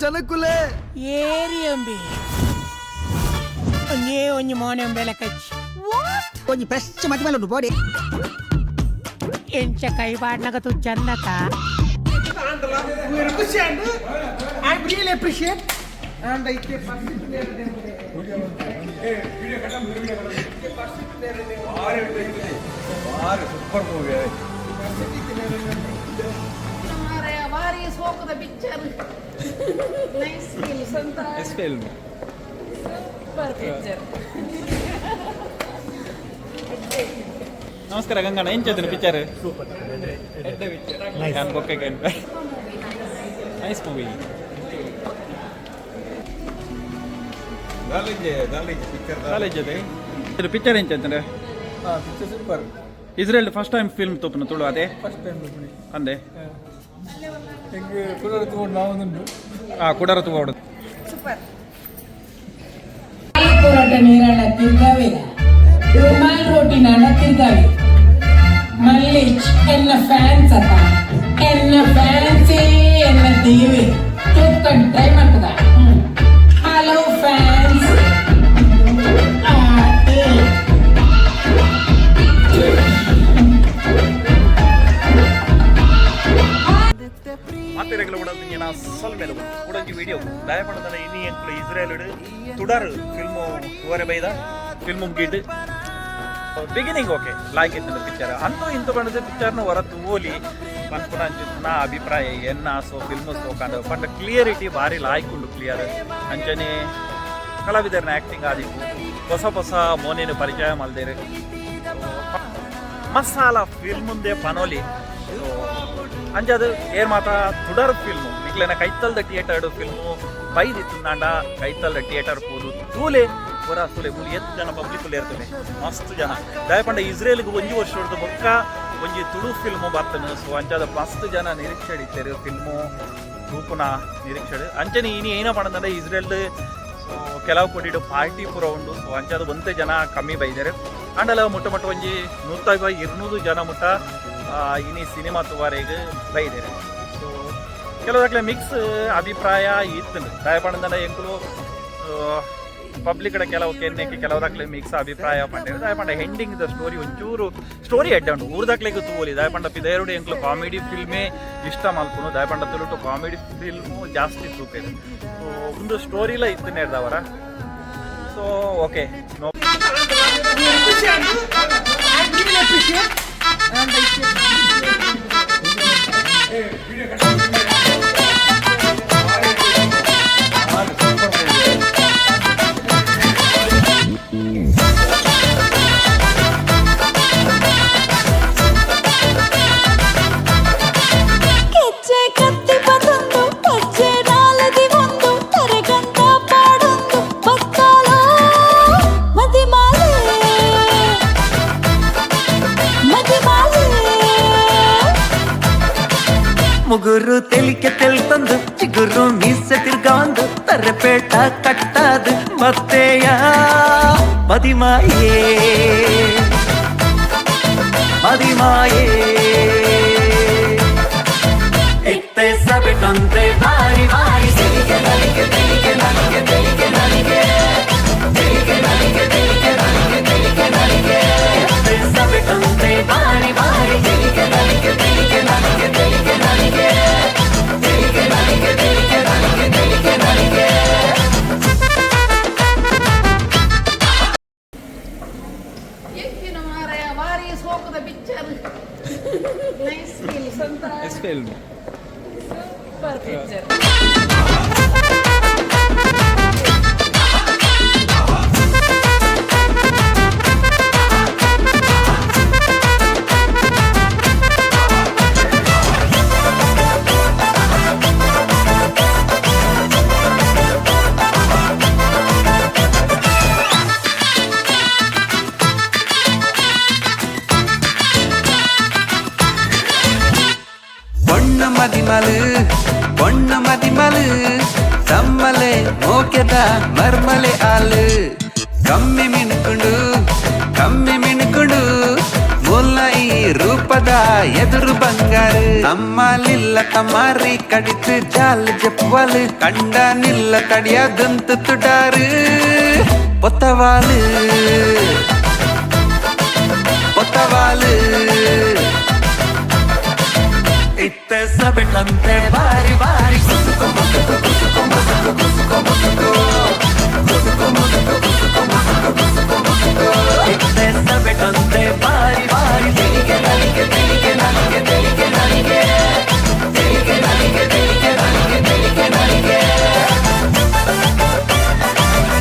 ಜನಕುಲೇ ಏರಿಯಂಬಿ ಒಂಜೇ ಒಂಜಿ ಮೋನೆ ಬೆಲೆ ಕಚ್ಚಿ. ಒಂಜಿ ಫ್ರೆಶ್ ಮದಿಮಲ್ ಉಂಡು ಬೋಡಿ. ಎಂಚ ಕೈ ಬಾಡ್ನಗ ತುಚ್ಚನ್ನತ. ಖುಷಿ and I really appreciate and I super movie. ಬಾರಿ ಸೋಕದ ಪಿಕ್ಚರ್, ನೈಸ್ ಫಿಲ್ಮ್ ಅಂತ. ಫಿಲ್ಮ್. Super picture. ನಮಸ್ಕಾರ ಗಂಗಣ್ಣ, ಎಂಚದಿನ ಪಿಕ್ಚರ್? ಸೂಪರ್ ನಾನು ಬೊಕ್ಕೆ. Nice movie. College ಅದೇ ಇದು ಪಿಕ್ಚರ್ ಎಂಚಂದ್ರೆ? Picture super. Israel first time film ತೂಪನ ತುಳು ಅದೇ. First time. ಅಂದೆ. ಎಂಗ್ ಕುಡರ ತಗೊಂಡು ನಾವೊಂದುಂಡು. ಆ ಕುಡರ ತೂವಡು. ಸೂಪರ್. ಪರೋಟ ನೀರಣ್ಣ ತಿರ್ಗಾವೆ, ರುಮಾಲ್ ರೋಟಿ ನಾನ ತಿರ್ಗಾವೆ. ಮಲ್ಲಿಚ್ ಎನ್ನ ಫ್ಯಾನ್ಸ್ ಅತ್ತ, ಎನ್ನ ಫ್ಯಾನ್ಸೇ ಎನ್ನ ದೇವಿ. ತೂಕಂಡ್ ಟ್ರೈ ಮಾಡ್ತದ. Hello fans. ಮಾತೆರೆಗಳ ಉಡಂದಿನ ಸೊಲ್ಮೆಲು ಉಡಂಜಿ ವಿಡಿಯೋ ದಯಪಡದನ. ಇನಿ ಎಂಕ್ಲು ಇಸ್ರೇಲ್ ತುಡರ್ ಫಿಲ್ಮು ತೂವರೆ ಬೈದ. ಫಿಲ್ಮ್ ಮುಗಿಡ್ ಬಿಗಿನಿಂಗ್ ಓಕೆ ಲಾಯ್ಕ್ ಇತ್ತು ಪಿಕ್ಚರ್. ಅಂತೂ ಇಂತು ಪಂಡದ ಪಿಕ್ಚರ್ನ ಹೊರ ತೂವೊಲಿ ಪನ್ಪುನ ಅಂಚಿನ ಅಭಿಪ್ರಾಯ ಎನ್ನ. ಸೊ ಫಿಲ್ಮ್ ಸೋಕಾಂಡ್ ಪಂಡ ಕ್ಲಿಯರಿಟಿ ಬಾರಿ ಲಾಯ್ಕ್ ಉಂಡು, ಕ್ಲಿಯರ್. ಅಂಚನೆ ಕಲಾವಿದರನ ಆಕ್ಟಿಂಗ್ ಆದಿಪ್ಪು, ಹೊಸ ಹೊಸ ಮೋನೇನು ಪರಿಚಯ ಮಲ್ದೇರು. ಮಸಾಲ ಫಿಲ್ಮ್ ಮುಂದೆ ಪನೋಲಿ. ಸೊ ಅಂಜಾದ್ ಏರ್ ಮಾತ ತುಡರ್ ಫಿಲ್ಮು ನಿಕ್ಲೆನ ಕೈತಲ್ದ ಥಿಯೇಟರ್ ಫಿಲ್ಮು ಬೈದಿತ್ತುಂದಾಂಡ ಕೈತಲ್ದ ಥಿಯೇಟರ್ ಪೋದು ತೂಲೆ, ಪೂರ ತೂಲೆ. ಮೂಲು ಎತ್ತು ಜನ ಪಬ್ಲಿಕ್ ಇರ್ತದೆ, ಮಸ್ತ್ ಜನ. ದಯಪಂಡ ಇಸ್ರೇಲ್ಗೆ ಒಂಜಿ ವರ್ಷ ಹೊಡೆದು ಬೊಕ್ಕ ಒಂಜಿ ತುಳು ಫಿಲ್ಮು ಬರ್ತನೆ. ಸೊ ಅಂಚಾದ ಮಸ್ತ್ ಜನ ನಿರೀಕ್ಷೆ ಇಡ್ತಾರೆ, ಫಿಲ್ಮು ತೂಪುನ ನಿರೀಕ್ಷೆ. ಅಂಚನೆ ಇನಿ ಏನ ಪಂಡಂದ್ರೆ ಇಸ್ರೇಲ್ ಸೊ ಕೆಲವು ಕೊಡಿಡು ಪಾರ್ಟಿ ಪೂರ ಉಂಡು. ಸೊ ಅಂಚಾದ ಒಂತೆ ಜನ ಕಮ್ಮಿ ಬೈದಾರೆ. ಆಂಡಲ ಮುಟ್ಟ ಮುಟ್ಟ ಒಂಜಿ 150-200 ಜನ ಮುಟ್ಟ ಇನಿ ಸಿನಿಮಾ ತುವಾರೆಗ್ ಬೈದೇರೆ. ಸೊ ಕೆಲವು ಮಿಕ್ಸ್ ಅಭಿಪ್ರಾಯ ಇತ್ತು. ದಯಪಂಡಂದ್ರೆ ಎಂಕುಲು ಪಬ್ಲಿಕ್ ಕಡೆ ಕೆಲವು ಕೆನ್ನೆಕ್ಕೆ ಕೆಲವದಾಕ್ಲೆ ಮಿಕ್ಸ್ ಅಭಿಪ್ರಾಯ ಪಂಡೇರು. ದಯಪಂಡ ಎಂಡಿಂಗ್ the story ಒಂಚೂರು ಸ್ಟೋರಿ ಎಡ್ಡೆ ಉಂಟು, ಊರ್ದಾಕ್ಲೆಗ್ ತೂವೊಲಿ. ದಯಪಂಡ ಪಿದೈರುಡು ಎಂಕ್ಲು ಕಾಮಿಡಿ ಫಿಲ್ಮೇ ಇಷ್ಟ ಮಲ್ಪುನು. ದಯಪಂಡ ತುಳುಟು ಕಾಮಿಡಿ ಫಿಲ್ಮು ಜಾಸ್ತಿ ತೂಪೇರು. ಸೊ ಒಂದು ಸ್ಟೋರಿಲ ಇತ್ತು ನೇರ್ದವರ. So okay no. ಖುಷಿ and I really appreciate and I ಕೆಚ್ಚೆ ಕತ್ತಿ ಪತೊಂದು ಪಚ್ಚೆ ನಾಲದಿ ಒಂದು ತರೆಗಂತ ಪಾಡೊಂದು ಬತ್ತಾಲೋ ಮದಿಮಾಲೆ ಮದಿಮಾಲೆ. ಮುಗುರು ತೆಲಿಕೆ ತೆಲ್ತಂದು ಚಿಗುರು ಮೀಸೆ ತಿರ್ಗಾಂದು ತರಪೇಟ ಕಟ್ಟಾದು ಮತ್ತೆಯ ಮದಿಮಾಯೇ ಮದಿಮಾಯೇ. ಇತ್ತೆ ಸಬೆಟೊಂತೆ ಬಾರಿ ಬಾರಿ ತೆಲಿಕೆ ನಲಿಕೆ ತೆಲಿಕೆ ನಲಿಕೆ ತೆಲಿಕೆ ನಲಿಕೆ ತೆಲಿಕೆ ನಲಿಕೆ ತೆಲಿಕೆ ನಲಿಕೆ ತೆಲಿಕೆ ನಲಿಕೆ. ಇತ್ತೆ ಸಬೆಟೊಂತೆ ಬಾರಿ ಬಾರಿ ತೆಲಿಕೆ ನಲಿಕೆ ತೆಲಿಕೆ ನಲಿಕೆ ತೆಲಿಕೆ ನಲಿಕೆ ತೆಲಿಕೆ ನಲಿಕೆ ತೆಲಿಕೆ ನಲಿಕೆ ತೆಲಿಕೆ ನಲಿಕೆ. ಎಂಚಿನ ಮಾರಾಯ, ಬಾರಿ ಸೋಕದ ಪಿಕ್ಚರ್, ನೈಸ್ ಫಿಲ್ಮ್ ಅಂತ. ಫಿಲ್ಮ್. Super picture. பொண்ணு மதிமலு பொண்ணு மதிமலு ಸಮ್ಮಲೆ ಮೋಕೆದ ಮರ್ಮಲೆ ಆಲು ಕಮ್ಮಿ ಮಿಣುಕುಂಡು ಕಮ್ಮಿ ಮಿಣುಕುಂಡು ಮುಲ್ಲ ಈ ರೂಪದ. ಎದುರು ಬಂಗಾರು. ನಮ್ಮಲಿಲ್ಲ ತಮಾರಿ ಕಡಿತು ಜಾಲ್ ಜಪ್ಪಲ್, ಕಂಡ ನಿಲ್ಲ ತಡಿಯದಂತ ತುಡಾರು. பொத்தவாலு பொத்தவாலு, ಇತ್ತೆ ಸಬೆಟಂತೆ ಬಾರಿ ಬಾರಿ ಕುಸುಕು ಮುಸುಕು ಕುಸುಕು ಮುಸುಕು ಕುಸುಕು ಮುಸುಕು ಕುಸುಕು ಮುಸುಕು ಕುಸುಕು ಮುಸುಕು ಕುಸುಕು ಮುಸುಕು. ಇತ್ತೆ ಸಬೆಟಂತೆ ಬಾರಿ ಬಾರಿ ತೆಲಿಗೆ ನಲಿಗೆ ತೆಲಿಗೆ ನಲಿಗೆ ತೆಲಿಗೆ ನಲಿಗೆ ತೆಲಿಗೆ ನಲಿಗೆ ತೆಲಿಗೆ ನಲಿಗೆ ತೆಲಿಗೆ ನಲಿಗೆ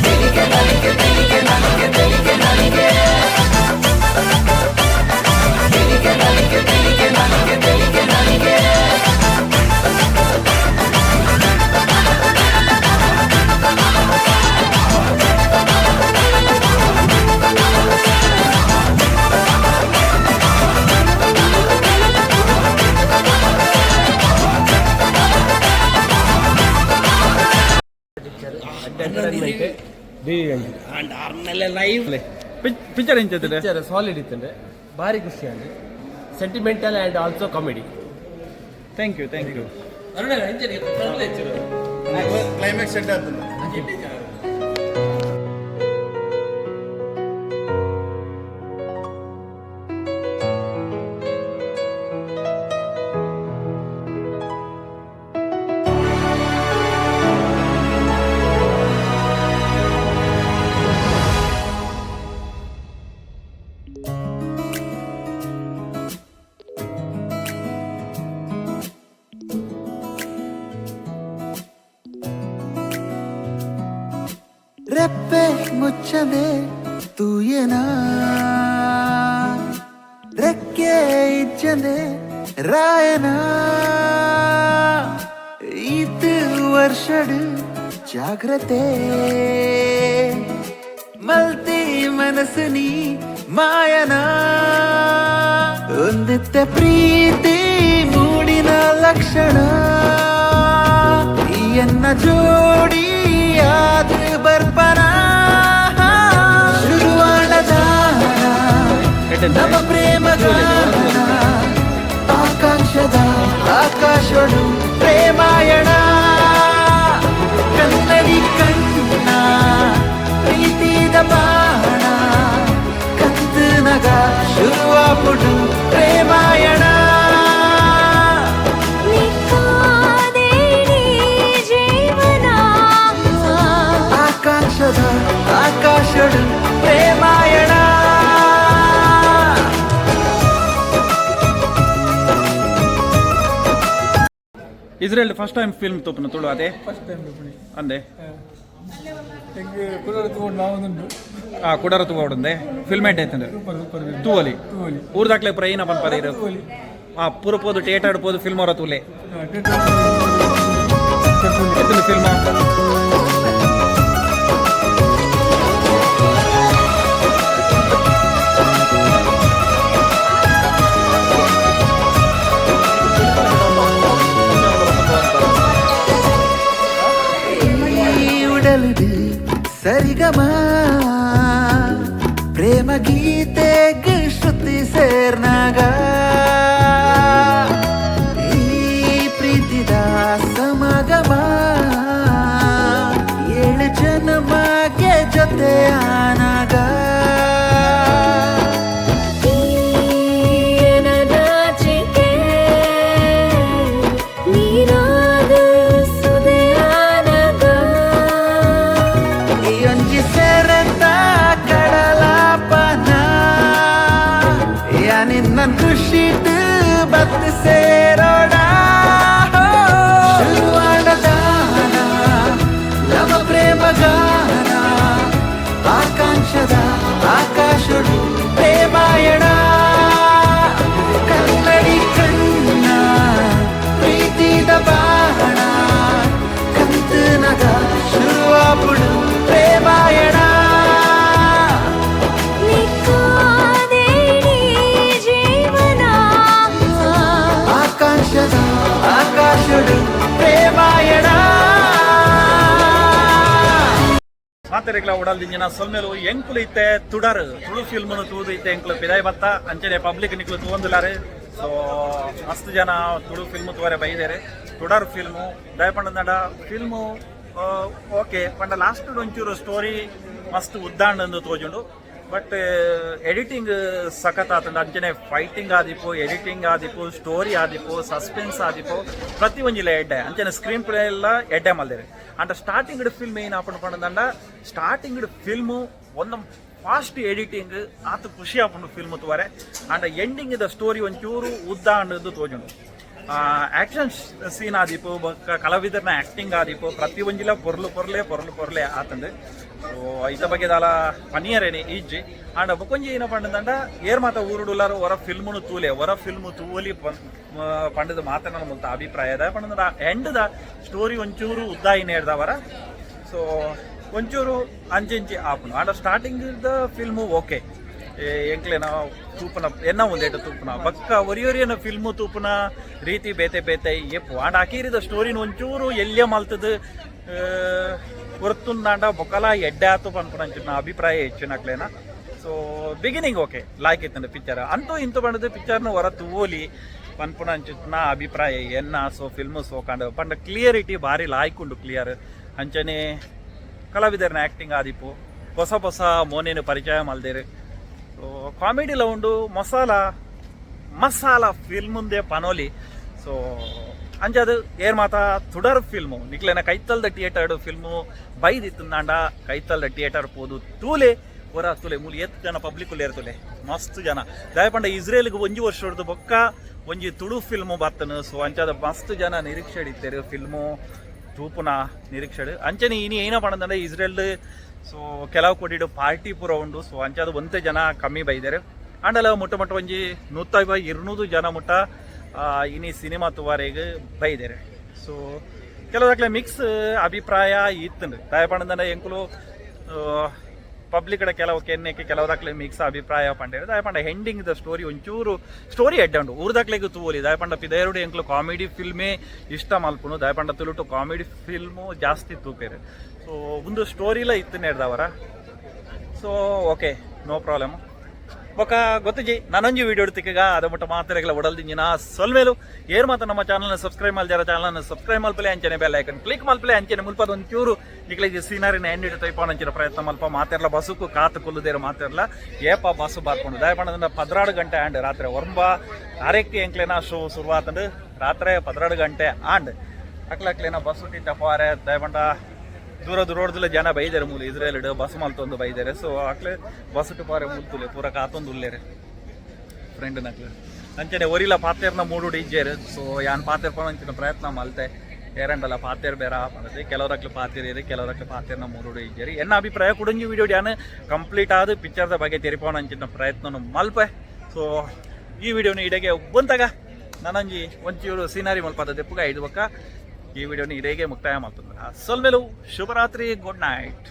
ತೆಲಿಗೆ ನಲಿಗೆ ತೆಲಿಗೆ ನಲಿಗೆ ತೆಲಿಗೆ ನಲಿಗೆ ತೆಲಿಗೆ ನಲಿಗೆ ತೆಲಿಗೆ ನಲಿಗೆ ತೆಲಿಗೆ ನಲಿಗೆ. ಪಿಕ್ಚರ್ ಎಂಚ? ಪಿಕ್ಚರ್ ಸಾಲಿಡ್ ಇತ್ತಂದ್ರೆ ಭಾರಿ ಖುಷಿ ಅಂದೆ. Sentimental and also comedy. Thank you, thank you. Climax. ರೆಪ್ಪೆ ಮುಚ್ಚದೆ ತೂಯನ, ರೆಕ್ಕೆ ಇಜ್ಜದೆ ರಾಯನ. ಈತ್ ವರ್ಷಡು ಜಾಗ್ರತೆ ಮಲ್ತಿ ಮನಸ್ಸು ನೀ ಮಾಯನ. ಒಂದಿತ್ತ ಪ್ರೀತಿ ಮೂಡಿನ ಲಕ್ಷಣ, ಎನ್ನ ಜೋಡಿ ಆದ ಬರ್ಪನ. ಶುರುವಾಣದಾನ ನಮ್ಮ ಪ್ರೇಮ ಗಾನ, ಆಕಾಂಕ್ಷದ ಆಕಾಶಡು ಪ್ರೇಮಾಯಣ. ಕನ್ನಡಿ ಕಣ್ಣ ಪ್ರೀತಿದ ಬಾಣ, ಕಂತು ನಗ ಶುರುವಾಪುಡು ಪ್ರೇಮಾಯಣ. ನಿಕ್ಕಾದೇಡಿ ಜೀವನ. ಆಕಾಶದ ಆಕಾಶಡು ಪ್ರೇಮಾಯಣ. ಇಸ್ರೇಲ್ ಫಸ್ಟ್ ಟೈಮ್ ಫಿಲ್ಮ್ ತೂಪುನ ತುಳು ಅದೇ? First time. ಅಂದೆ? ಕುಡರ ತಗೊಂಡು ನಾವು. ಆ ಕುಡರ ತೂವಡುಂದೆ. ಫಿಲ್ಮ್ ಎಡ್ ಐತಂದ್ರೆ? Super, super. ತೂವಲಿ. ತೂವಲಿ. ಊರ್ದಾಕ್ಲೆ ಪ್ರೈನ ಪನ್ಪರ ಇರು. ತೂವಲಿ. ಆ ಪೂರ ಪೋದು ಥಿಯೇಟರ್ ಪೋದು ಫಿಲ್ಮ್ ಅವರ ತೂಲೆ. ಎತ್ತುಂಡು ಫಿಲ್ಮ್? ಈ ಉಡಲಿಡು ಸರಿಗಮ ಪ್ರೇಮ ಗೀತೆಗ್ ಶ್ರುತಿ ಸೇರ್ನಾಗ, ಈ ಪ್ರೀತಿದ ಸಮಾಗಮ ಏಳು ಜನ್ಮಕ್ಕೆ ಜೊತೆ ಆನಾಗ. ನಾಚಿಕೆ ನೀರಾದ ಸುದೆಯಾನಗ. ಒಂಜಿ ಸೆರೆತ ಕಡಲಾಪನ, ಯಾ ನಿನ್ನ ಖುಷಿಟ್ ಬತ್ ಸೇರೋಣ. ಶುರುವಾಡದಾನ ನಮ ಪ್ರೇಮ ಗಾನ, ಆಕಾಂಕ್ಷದ ಆಕಾಶಡು ಪ್ರೇಮಾಯಣ. ಕನ್ನಡಿ ಕಣ್ಣ ಪ್ರೀತಿದ ಬಾಣ, ಕಂತು ನಗ ಶುರುವಾಪುಡು ಪ್ರೇಮಾಯಣ. ನಿಕ್ಕಾದೇಡಿ ಜೀವನ. ಆಕಾಶದ ಆಕಾಶಡು ಪ್ರೇಮಾಯಣ. ಮಾತೆರೆಗ್ಲ ಉಡಲ್ ದಿಂಜಿನ ಸೊಲ್ಮೆಲು. ಎಂಕುಲು ಇತ್ತೆ ತುಡರ್ ತುಳು ಫಿಲ್ಮ್ ತೂದು ಇತ್ತೆ ಎಂಕುಲು ಪಿದಾಯ್ ಬತ್ತ. ಅಂಚನೆ ಪಬ್ಲಿಕ್ ನಿಕ್ಲು ತೂವೊಂದುಲಾರೆ. ಸೊ ಮಸ್ತ್ ಜನ ತುಳು ಫಿಲ್ಮ್ ತೂವರೆ ಬೈದೇರೆ. ತುಡರ್ ಫಿಲ್ಮು ದಯಪಂಡಂಡ ಫಿಲ್ಮು ಓಕೆ ಪಂಡ ಲಾಸ್ಟ್ ಒಂಚೂರು ಸ್ಟೋರಿ ಮಸ್ತ್ ಉದ್ದಾಂಡಂದು ತೋಜುಂಡು. ಬಟ್ ಎಡಿಟಿಂಗ್ ಸಖತ್ ಆತಂಡ. ಅಂಚನೆ ಫೈಟಿಂಗ್ ಆದಿಪ್ಪು, ಎಡಿಟಿಂಗ್ ಆದಿಪ್ಪು, ಸ್ಟೋರಿ ಆದಿಪ್ಪು, ಸಸ್ಪೆನ್ಸ್ ಆದಿಪ್ಪು, ಪ್ರತಿ ಒಂಜಿಲ ಎಡ್ಡೆ. ಅಂಚನೆ ಸ್ಕ್ರೀನ್ ಪ್ಲೇ ಎಲ್ಲ ಎಡ್ಡೆ ಮಲ್ದೇರೆ. ಅಂಡ ಸ್ಟಾರ್ಟಿಂಗ್ ಫಿಲ್ಮ್ ಏನು ಆಪುಂಡು ಪಂಡಂಡ, ಸ್ಟಾರ್ಟಿಂಗ್ ಫಿಲ್ಮು ಒಂದು ಫಾಸ್ಟ್ ಎಡಿಟಿಂಗ್ ಆತ ಖುಷಿ ಆಪುಂಡು ಫಿಲ್ಮ್ ತೂವರೆ. ಅಂಡ ಎಂಡಿಂಗ್ the story ಒಂಚೂರು ಉದ್ದ ಅಂಡದ್ದು ತೋಜುಂಡು. ಆಕ್ಷನ್ ಸೀನ್ ಆದಿಪ್ಪು, ಬೊಕ್ಕ ಕಲಾವಿದರ್ನ ಆಕ್ಟಿಂಗ್ ಆದಿಪ್ಪು, ಪ್ರತಿ ಒಂಜಿಲ ಪೊರ್ಲು ಪೊರ್ಲೆ ಪೊರ್ಲು ಪೊರ್ಲೆ ಆತಂದು. ಸೊ ಐತ ಬಗ್ಗೆ ದಾಲ ಪನಿಯರೇನೆ ಇಜ್ಜಿ. ಆಂಡ ಬೊಕೊಂಜಿ ಏನ ಪಂಡಂಡ, ಏರ್ ಮಾತ ಊರುಡುಲಾರು ಹೊರ ಫಿಲ್ಮ್ನು ತೂಲೆ, ಹೊರ ಫಿಲ್ಮ್ ತೂವಲಿ ಪಂಡದ ಮಾತನ ಮುಲ್ತ ಅಭಿಪ್ರಾಯ ಅದ. ಪಂಡಂಡ ಎಂಡ್ the story ಒಂಚೂರು ಉದ್ದ ಇನೇರ್ದವರ. ಸೊ ಒಂಚೂರು ಅಂಚಿಂಚಿ ಆಪುಂಡು. ಆಂಡ ಸ್ಟಾರ್ಟಿಂಗ್ the film okay. ಎಂಕ್ಲೆನ ತೂಪುನ ಎನ್ನ ಒಂದೇಟ ತೂಪುನ ಬಕ್ಕ ಒರಿಯೊರಿಯನ ಫಿಲ್ಮು ತೂಪುನ ರೀತಿ ಬೇತೆ ಬೇತೆ ಎಪ್ಪು. ಆಂಡ ಅಕೀರಿದ ಸ್ಟೋರಿನ ಒಂಚೂರು ಎಲ್ಯ ಮಲ್ತದ ಹೊರ್ತುಂದಾಂಡ ಬೊಕಲ ಎಡ್ಡೆ ಆತು ಪನ್ಪುನಂಚಿನ ಅಭಿಪ್ರಾಯ ಹೆಚ್ಚಿನಕ್ಲೇನ. ಸೊ ಬಿಗಿನಿಂಗ್ ಓಕೆ, ಲಾಯ್ಕ್ ಇತ್ತಂಡ ಪಿಕ್ಚರ್. ಅಂತೂ ಇಂತು ಪಂಡದು ಪಿಕ್ಚರ್ನ ಹೊರ ತೂವೊಲಿ ಪನ್ಪುನಂಚಿನ ಅಭಿಪ್ರಾಯ ಎನ್ನ. ಸೊ ಫಿಲ್ಮ್ ಸೋಕಂಡ್ ಪಂಡ ಕ್ಲಿಯರಿಟಿ ಭಾರಿ ಲಾಯ್ಕುಂಡು ಕ್ಲಿಯರ್. ಅಂಚನೆ ಕಲಾವಿದರ್ನ ಆಕ್ಟಿಂಗ್ ಆದಿಪ್ಪು, ಹೊಸ ಹೊಸ ಮೋನೇನು ಪರಿಚಯ ಮಲ್ದೇರು. ಸೊ ಕಾಮಿಡಿಲ ಉಂಡು, ಮಸಾಲ ಮಸಾಲ ಫಿಲ್ಮ್ ಪನೋಲಿ. ಸೊ ಅಂಚಾದ್ ಏರ್ ಮಾತ ತುಡರ್ ಫಿಲ್ಮು ನಿಕ್ಲೆನ ಕೈತಲ್ದ ಥಿಯೇಟರ್ ಫಿಲ್ಮು ಬೈದಿತ್ತುಂದಾಂಡ ಕೈತಲ್ದ ಥಿಯೇಟರ್ ಪೋದು ತೂಲೆ, ಒರ ತುಲೆ. ಮೂಲು ಏತ್ ಜನ ಪಬ್ಲಿಕ್ ಉಲ್ಲೇರ್ ತುಲೆ, ಮಸ್ತ್ ಜನ. ದಾಯಪಂಡ ಇಸ್ರೇಲ್ಗೆ ಒಂಜಿ ವರ್ಷದ ಬೊಕ್ಕ ಒಂಜಿ ತುಳು ಫಿಲ್ಮು ಬತ್ತನು. ಸೊ ಅಂಚಾದ ಮಸ್ತ್ ಜನ ನಿರೀಕ್ಷೆ ಇತ್ತೇರು, ಫಿಲ್ಮು ತೂಪುನ ನಿರೀಕ್ಷೆ. ಅಂಚನೆ ಇನಿ ಏನ ಪಂಡಂದ್ರೆ ಇಸ್ರೇಲ್ ಸೊ ಕೆಲವು ಕೋಟಿಡು ಪಾರ್ಟಿ ಪೂರ ಉಂಡು. ಸೊ ಅಂಚಾದ ಒಂತೆ ಜನ ಕಮ್ಮಿ ಬೈದಾರೆ. ಆಂಡಲ ಮುಟ್ಟ ಮುಟ್ಟ ಒಂಜಿ 150-200 ಜನ ಮುಟ್ಟ ಇನಿ ಸಿನಿಮಾ ತುವಾರೆಗ್ ಬೈದೇರೆ. ಸೊ ಕೆಲವು ಮಿಕ್ಸ್ ಅಭಿಪ್ರಾಯ ಇತ್ತಂಡು. ದಾಯಪಂಡಂದ್ರೆ ಎಂಕುಲು ಪಬ್ಲಿಕ್ ಕಡೆ ಕೆಲವು ಕೆನ್ನೆಕ್ಕೆ ಕೆಲವು ಮಿಕ್ಸ್ ಅಭಿಪ್ರಾಯ ಪಂಡೇರು. ದಾಯಪಂಡ ಎಂಡಿಂಗ್ the story ಒಂಚೂರು ಸ್ಟೋರಿ ಎಡ್ಡೆ ಉಂಡು, ಊರ್ದಾಕ್ಲೆಗ್ ತೂವೊಲಿ. ದಾಯಪಂಡ ಪಿದೈರುಡು ಎಂಕ್ಲು ಕಾಮಿಡಿ ಫಿಲ್ಮೇ ಇಷ್ಟ ಮಲ್ಪುನು. ದಾಯಪಂಡ ತುಳುಟು ಕಾಮಿಡಿ ಫಿಲ್ಮು ಜಾಸ್ತಿ ತೂಪೇರು. ಸೊ ಒಂದು ಸ್ಟೋರಿಲ ಇತ್ತು ನೇರ್ದವರ. ಸೊ ಓಕೆ, ನೋ ಪ್ರಾಬ್ಲಮ್. ಬೊಕ ಗೊತ್ತುಜಿ, ನಾನೊಂಜಿ ವಿಡಿಯೋ ತಿಕ್ಕಗ ಅದ ಮುಟ್ಟ ಮಾತ್ರೆಗಳ ಒಡಲ್ದಿಂಜಿನ ಸೊಲ್ಮೇಲು. ಏರ್ ಮಾತ ನಮ್ಮ ಚಾನಲ್ನ ಸಬ್ಸ್ಕ್ರೈಬ್ ಮಲ್ಜಾರ, ಚಾನಲ್ನ ಸಬ್ಸ್ಕ್ರೈಬ್ ಮಲ್ಪಲೆ. ಅಂಚನೆ ಬೆಲ್ ಐಕನ್ ಕ್ಲಿಕ್ ಮಲ್ಪಲೆ. ಅಂಚನೆ ಮುಲ್ಪದ ಒಂಚೂರು ನಿಕ್ಲೆಗ್ ಸೀನರಿನ ಎಂಡ್ ತೈಪಾನಂಚಿನ ಪ್ರಯತ್ನ ಮಲ್ಪ. ಮಾತೆರ್ಲ ಬಸ್ಸುಕು ಕಾತು ಕುಲ್ಲುದೇರು. ಮಾತೆರ್ಲ ಏಪ ಬಸ್ಸು ಬಾರ್ಕೊಂಡು. ದಯಪಂಡ 12 ಗಂಟೆ ಆಂಡ್ ರಾತ್ರಿ 9 ಅರೆಕ್ಕೆ ಎಂಕ್ಲೆನ ಶೋ ಶುರುವಾತಂಡು. ರಾತ್ರಿ 12 ಗಂಟೆ ಆಂಡ್ ಅಕ್ಲ ಅಕ್ಲೇನ ಬಸ್ ಟಪಾರೆ. ದಯಪಂಡ ದೂರ ದೂರೋಡ್ದಲ್ಲ ಜನ ಬೈದಾರೆ. ಮೂಲು ಇಸ್ರೇಲ್ ಬಸ್ ಮಲ್ತೊಂದು ಬೈದಾರೆ. ಸೊ ಅಕ್ಲೆ ಬಸ್ ಪಾರೆ ಮುಲ್ತುಲೆ ಪೂರ ಕಾತೊಂದು ಉಲ್ಲೇರೆ ಫ್ರೆಂಡ್ ನಕ್ಲೆ. ಅಂಚನೆ ಒರಿಲ ಪಾತೆರ್ನ ಮೂಡುಡು ಇಜ್ಜೇರು. ಸೊ ಯಾನ್ ಪಾತೆರ್ ಅಂಚಿನ ಪ್ರಯತ್ನ ಮಲ್ತೆ, ಏರಂಡಲ ಪಾತೆರ್ ಬೇರ ಪಂಡದು. ಕೆಲವರಕ್ಲು ಪಾತೆರ್, ಕೆಲವರಕ್ಲು ಪಾತೆರ್ನ ಮೂಡುಡು ಇಜ್ಜೇರು. ಎನ್ನ ಅಭಿಪ್ರಾಯ ಕುಡಂಜಿ ವಿಡಿಯೋ ಯಾನ್ ಕಂಪ್ಲೀಟ್ ಆದ ಪಿಕ್ಚರ್ದ ಬಗ್ಗೆ ತೆರಿಪೋಣ ಅಂಚಿನ ಪ್ರಯತ್ನ ಮಲ್ಪೆ. ಸೊ ಈ ವಿಡಿಯೋನ ಇಡೆಗೆ ಬಂತಾಗ ನಾನಂಜಿ ಒಂಚೂರು ಸೀನರಿ ಮಲ್ಪದ ದೆಪ್ಪುಗ ಐದು ಬಕ್ಕ ಈ ವಿಡಿಯೋನ ಇಡೆಗೆ ಮುಕ್ತಾಯ ಮಾಡ್ತಂದ್ರೆ ಸೊಲ್ಮೆಲು. ಶುಭರಾತ್ರಿ, ಗುಡ್ ನೈಟ್.